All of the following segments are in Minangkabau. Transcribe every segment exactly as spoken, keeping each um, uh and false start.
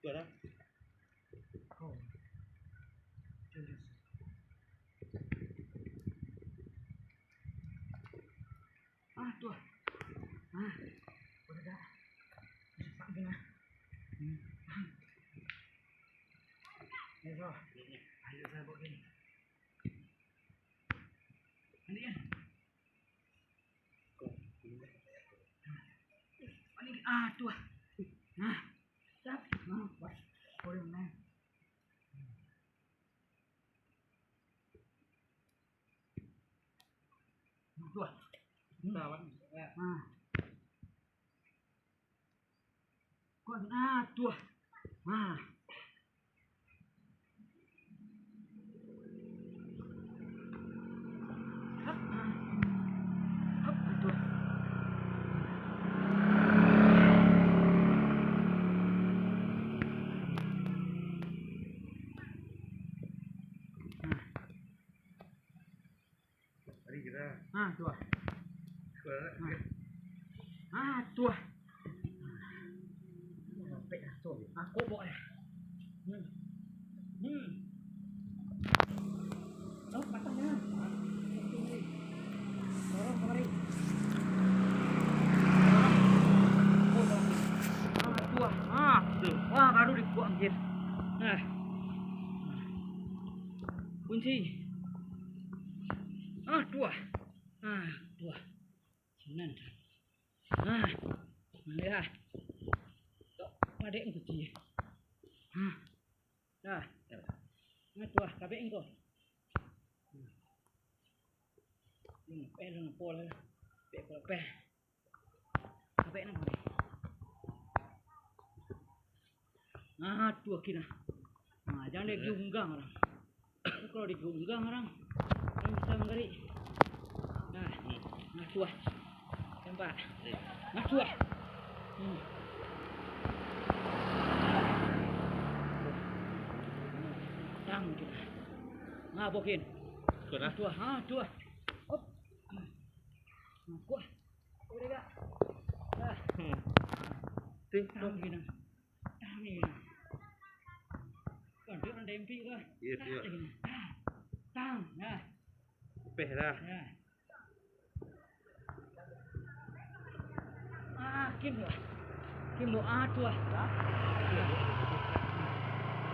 Sudah. Ah, tuh. Ah, udah dah. Masak gini, ah. Hmm. Ayo, ayo, saya buat gini. Ini ya. Ini, ah, tuh. Nah, siap. Nah, buat. Boleh, nah. Tuh. Hmm. Nah, Wan. Ya. Nah. Kuat, nah, tuh. Nah. Hap, nah. Hap, tuh. Nah. Tadi kira. Ha, tuah. Kira. Ha. Ha, tuah. Sampai dah tu. Aku bawa dah. Hmm. Hmm. Oh, patah dah. Dorong kemari. Dorong. Oh, dorong. Ha, tuah. Ha, tu. Wah, baru dikuak anjir. Nah. Kunci. Ah, tuah. Ah, tuah. Sinan. Ah, maliah. Tok, padek kunci. Ah. Dah. Ah, tuah, kabek engko. Hmm, eh, lu ngepol lah. Pek, pek, pek. Sampai nang. Nah, tu akhirnya. Nah, jangan dia giunggang orang. Itu kalau digiunggang orang, orang bisa menggarik. Nah, nah, tuah. Tembak. Nah, tuah. Hmm. Tang kita. Nah, bokin. Tuah, nah. Tuah, ha, tuah. Hop. Nah, kuah. Udah, Kak. Dah. Hmm. Tih, tang gini. Tang gini. Kan dia orang dempik kah? Iya, iya. Tang gini. Tang, nah. Peh dah. Nah. Ah, kim lah. Kim lo, ah, tu lah.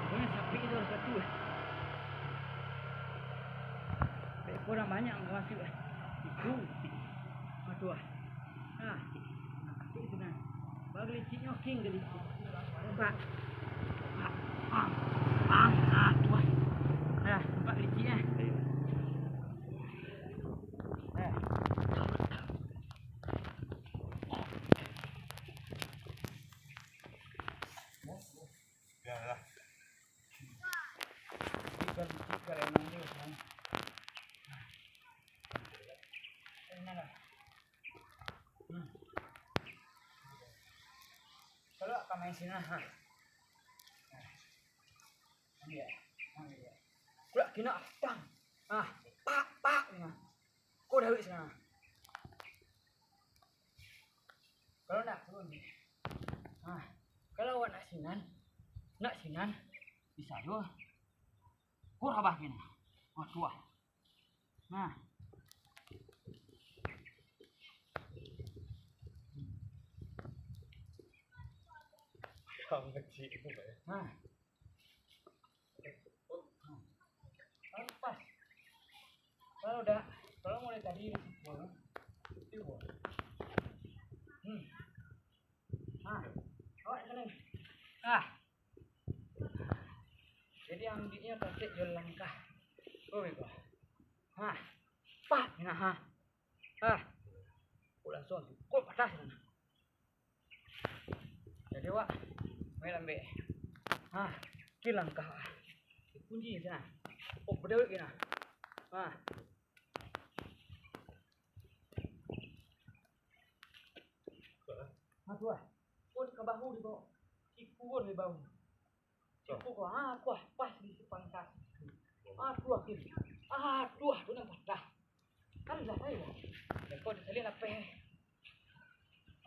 Pokoknya sapi itu harus satu lah. Kurang banyak nggak masuk lah. Itu. Aduh. Nah, itu nah. Baru liciknya, king, gelicik. Nampak? Ah, ah, ah, aduh. Nah, nampak geliciknya. Nah. Dah lah. Tiga, tiga, enam dia, kan. Nah. Ini lah. Hmm. Kalau akan main sini, ha. Nah. Ambil, ambil. Kulak kena, tang. Ah, pak, pak, nah. Kau dah duit sana. Kalau nak turun ni. Ah, kalau awak nak sinan, nak sinan, bisa jo. Kau rabah kena. Wah, tuah. Nah. Kau kecil tu, Bang. Nah. Nah. Kalau pas. Kalau dah, kalau mulai tadi, itu, itu. Hmm. Ah, awak kena. Ah. Jadi, ambiaknyo pakai jo langkah. Oh, iko. Ha. Pak, nah, ha. Ha. Aku langsung pukul patah sana. Jadi, awak main lambek. Ha, ki langkah. Kunci sana. Oh, bedawik kena. Nah. Aduh, ah. Pun ka bahu di bawah. Siku pun di bawah. Siku ko, ah, kuah pas di pangkas. Aduh, akhir. Aduh, tu nan patah. Kan lah saya. Kau disalin lapeh.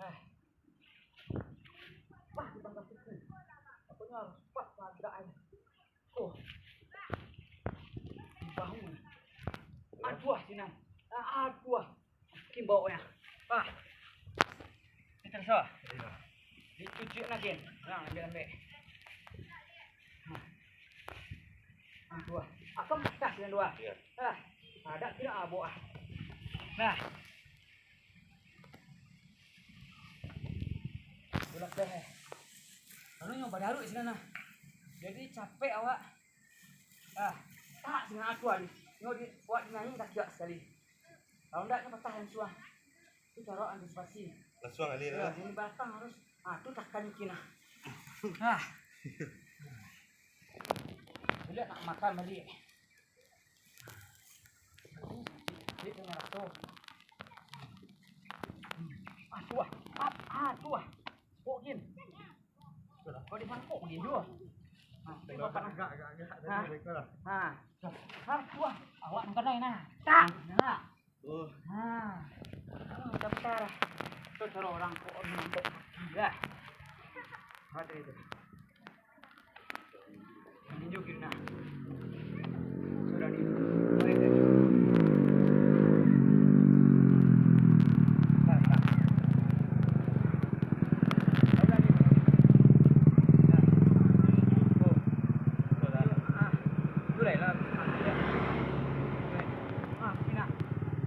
Ah. Pas di pangkas siku. Apanya harus pas pagar ai. Oh. Di bahu. Aduh, sinan. Ah, aduh. Kin bawa ya. Ah. Ini terasa. Iya. Dicuci lagi. Nah, ambil, ambil. Nah. Aduh. Akan patah sinan dua. Iya. Ah. Ada tidak abok ah. Nah. Tulak deh. Lalu nyo badaruk sinan nah. Jadi capek awak. Ah, tak sinan aku hari. Nyo di, buat dinangi kaki awak sekali. Kalau ndak nyo patah langsung ah. Itu caro antisipasi. Langsung alir Ya, lah. Ini batang harus. Ah, tu takan kin ah. Ah. Bila nak makan tadi. Dia tengah raso. Ah, tuah. Ah, ah, tuah. Kok gin? Kau disangkok gin juo. Ah, tengok agak, agak, agak. Ha? Tengok lah. Ha. Ha, tuah. Awak makan lain nah. Tak. Nah. Oh. Ha. Hmm, bentar. Tu cara orang kok nampak. Dah. Ada itu. Ninju kiri nah. Sudah ni. Mari deh. Nah, nah. Sudah ni. Nah. Oh. Ah. Mulailah. Ah, kiri nah.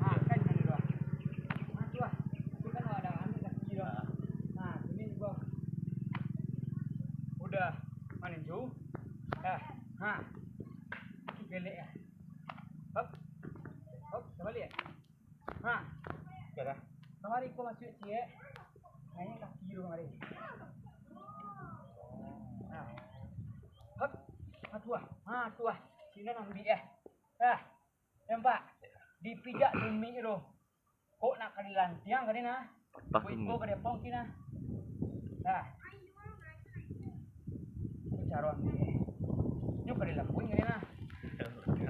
Ah, kan kiri dulu. Ah, tu lah. Tu kan ada anu kaki dulu. Ah, sini juga. Udah maninju. Ah, ha. Belek ya. Hop. Hop, tabaliak ya. Ha. Dah, dah. Kamari ko masuak ciek. Naiak kaki dulu kamari. Ha. Hop. Ha, tu lah. Ha, tu lah. Sinan ambiak ya. Ha. Nampak? Dipijak tumik tu. Kok nak ka dilantiang ka di nah? Patah tumik. Iko ka diapong ki nah. Nah. Itu caro ambiak. Nyo ka dilakuin ka di nah.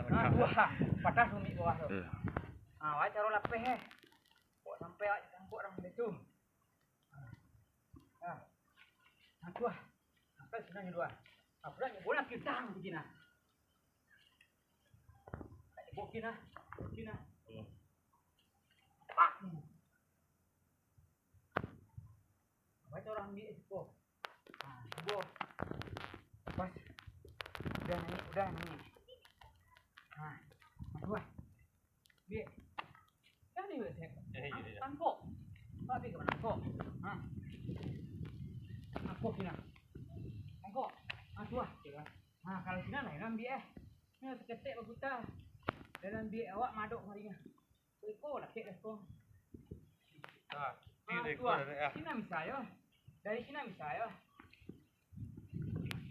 Nah, tu ha. Patah tumik bawah tu. Iya. Ha, awak caro lapeh eh. Kok sampai awak ditangkok urang itu. Nah. Nah, tu ha. Sampai sinan dulu ha. Nah, pulang nyo bola kita mungkin nah. Bokin ah, bokin ah. Hmm. Pak. Baca orang ambil siko. Ha, siko. Pas. Udah naiak, udah naiak. Ha, masuk ah. Ambil. Kan ni buat saya. Eh, iya, iya. Tangkok. Tapi ke tangkok. Ha. Tangkok kira. Tangkok. Ha, tu ah. Ha, kalau sinan lah, ambil eh. Nah, saketek baputa. Dalam biak awak madok kamari nyo. Iko lah kek dah ko. Ah, kiri ko dah, ah. Sinan bisa yo. Dari sinan bisa yo.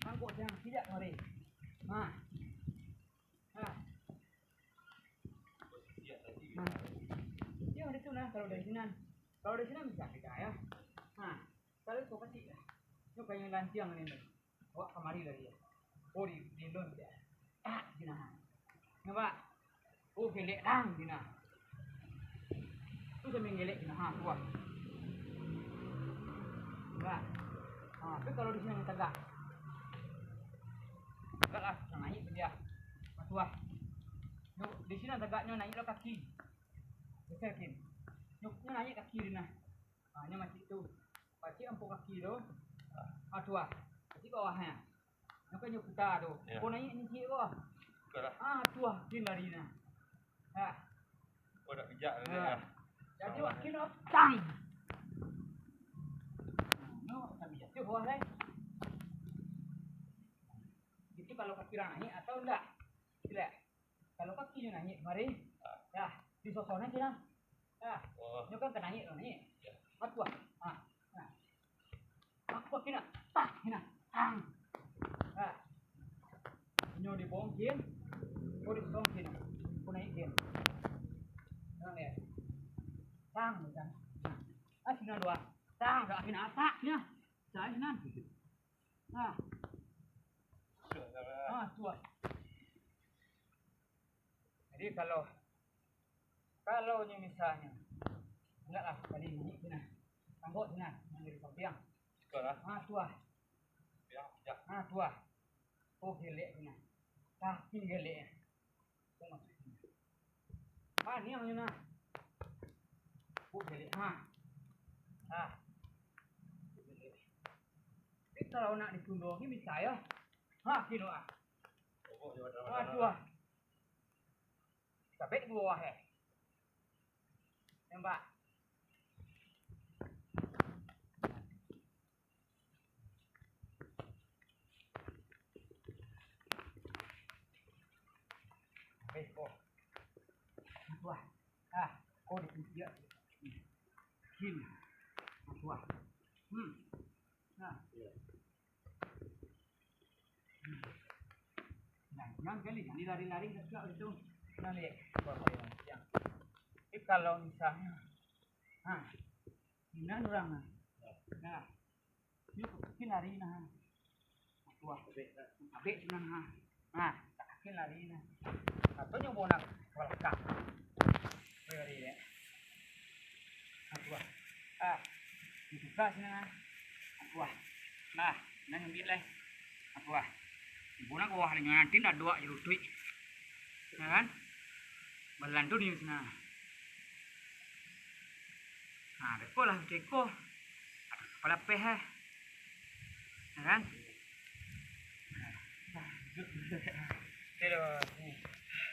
Tangkok sinan, sijak kamari. Ha. Ha. Ha. Yo, dari tu nah, kalau dari sinan. Kalau dari sinan bisa kita yo. Ha. Kalau iko pasti lah. Nyo kayak lantiang ni. Awak kamari lagi yo. Oh, di, di lon dia. Ah, gina. Nampak? Oh, gelek dang, gina. Tu sambil gelek, gina. Ha, kuat. Nampak? Ha, tapi kalau di sini yang tagak. Tagak lah, naiak ke dia. Matuah. Nyo, di sini tagaknyo naiak lo kaki. Geser, kin. Nyo, nyo naiak kaki, gina. Ha, nyo macam tu. Pacik ampo kaki tu. Ah, tu ah. Pacik bawah nyo. Nyo kan nyo puta tu. Ya. Ko naiak ni ciek ko. Betul lah. Ah, tu ah, kin lari nah. Ha. Ko dak bijak tu ya. Jadi awak kin tang. Nyo sambil jatuh bawah lai. Itu kalau kaki urang naiak atau ndak? Silek. Kalau kaki nyo naiak kamari, dah, disosonyo sinan. Dah, nyo kan ka naiak tu, naiak. Aku ah. Ha. Nah. Aku ah kena. Tah, kena. Tang. Dah. Nyo dibongkin. Ko disosong sinan. Naik dia. Nah, ya. Tang, tang. Nah. Ah, sini dua. Tang, dah sini atak, ya. Saya sini. Nah. Ah, tuan. Jadi kalau, kalau ni misalnya, enggaklah kali ini, nah. Tanggok sini, yang dari samping. Sekarang. Ah, tuan. Ya, ya. Ah, tuan. Oh, gelek sini. Tapi gelek. Maniang nyo nah. Buek caliak, ha. Ha. Tapi kalau nak ditundongi bisa yo. Ha, kilo ah. Aduh ah. Capek di bawah eh. Tembak. Habis ko. Wah. Ah, ko di kunci ya. Sin. Wah. Hmm. Nah. Nah, yang kali, ini lari-lari dekat itu. Nah, lihat. Wah, yang. Tapi kalau misalnya, nah, ini orang nah. Nah, ini kecil lari nah. Wah, abek, abek senang nah. Nah, kecil lari nah. Katonyo bonak balakang. Lari dek. Wah. Ah, dibuka senang nah. Wah. Nah, nang ambil lah. Wah. Bonak wah, nanti ndak doak jerutuik. Ya kan? Balantu ni senang. Nah, dekolah ceko. Ada kepala peh eh. Ya kan? Nah,